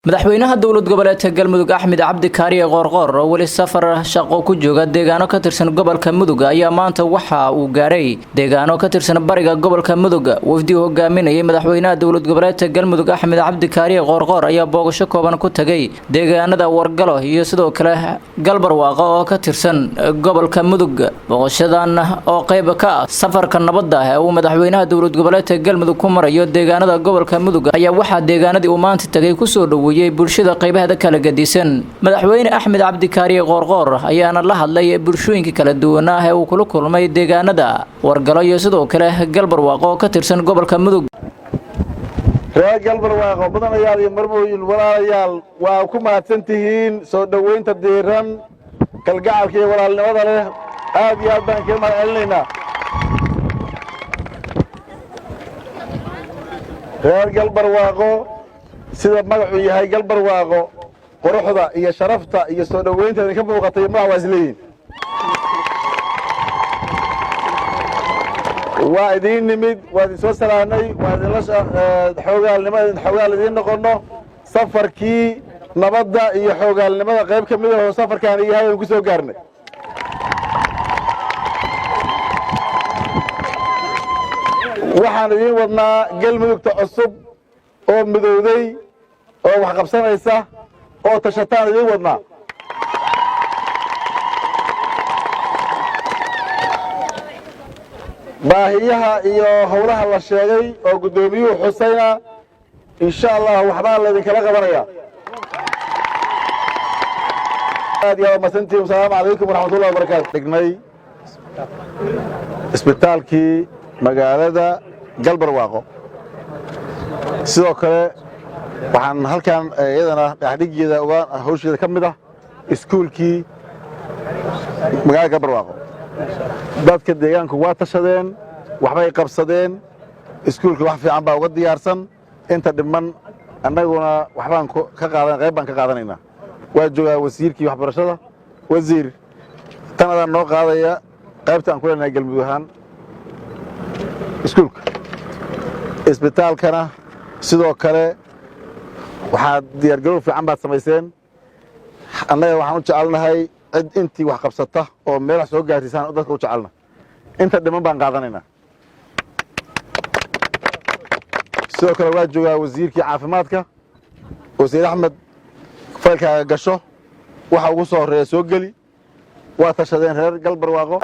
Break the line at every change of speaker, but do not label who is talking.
Madaxweynaha dowlad goboleedka Galmudug, Axmed Cabdi Kaariye Qoorqoor, oo weli safar shaqo ku jooga deegaano ka tirsan gobolka Mudug, ayaa maanta waxa uu gaaray deegaano ka tirsan bariga gobolka Mudug. Wafdi uu hogaaminayay madaxweynaha dowlad goboleedka Galmudug, Axmed Cabdi Kaariye Qoorqoor, ayaa booqasho kooban ku tagay deegaanada Wargalo iyo sidoo kale Galbarwaaqo oo ka tirsan gobolka Mudug. Booqashadan oo qayb ka ah safarka nabadda ee uu madaxweynaha dowlad goboleedka Galmudug ku marayo deegaanada gobolka Mudug ayaa waxaa deegaanadii uu maanta tagay kusoo dhoweeyey bulshada qaybaheeda kala gedisan. Madaxweyne Axmed Cabdikaariye Qoorqoor ayaana la hadlay bulshooyinka kala duwanaa ee uu kula kulmay deegaanada Wargalo iyo sidoo kale Galbarwaaqo oo ka tirsan gobolka Mudug.
Reer Galbarwaaqo, mudanayaal iyo marmooyin, walaalayaal, waa ku mahadsan tihiin soo dhowaynta diiran, kalgacalka iyo walaalnimada leh. Aad iyo aad baan kaga mahad celinaynaa. Reer Galbarwaaqo, sida magacuu yahay Galbarwaaqo, quruxda iyo sharafta iyo soo dhowaynta idinka muuqatay magac waa isleeyihin. Waa idiin nimid, waa idin soo salaanay, waa idinla xoogaalnimo, xoogaal idiin noqonno. Safarkii nabadda iyo xoogaalnimada qayb ka mid ahoo safarkaan yahay aan ku soo gaarnay. Waxaan idiin wadnaa Galmudugta cusub oo midowday oo wax qabsanaysa oo tashataan idiin wadnaa. Baahiyaha iyo howlaha la sheegay oo guddoomiyuhu xusayna, insha Allah, waxbaa laydinkala qabanaya. Aad iyo aad masantiin. Wasalaamu calaykum waraxmatullahi wabarakaatu. Dhignay isbitaalkii magaalada Galbarwaaqo. Sidoo kale waxaan halkan iyadana dhexdhigeeda uga hawsheeda ka mid ah iskuulkii magaalada Galbarwaaqo. Dadka deegaanku waa tashadeen, waxbay qabsadeen. Iskuulka wax fiican baa uga diyaarsan. Inta dhiman annaguna waxbaan ka qaadan, qayb baan ka qaadanaynaa. Waa joogaa wasiirkii waxbarashada. Wasiir, tan adaan noo qaadaya qaybta aan ku leenahay Galmudug ahaan iskuulka. Isbitaalkana sidoo kale waxaad diyaargarow fiican baad samayseen. Annaga waxaan u jecelnahay cid intii wax qabsata oo meel wax soo gaarsiisaan dadka u jecelna. Inta dhiman baan qaadanaynaa. Sidoo kale waa joogaa wasiirkii caafimaadka, wasiir Axmed. Faylkaaga gasho, waxa ugu soo horreeya soo geli. Waa tashadeen reer Galbarwaaqo.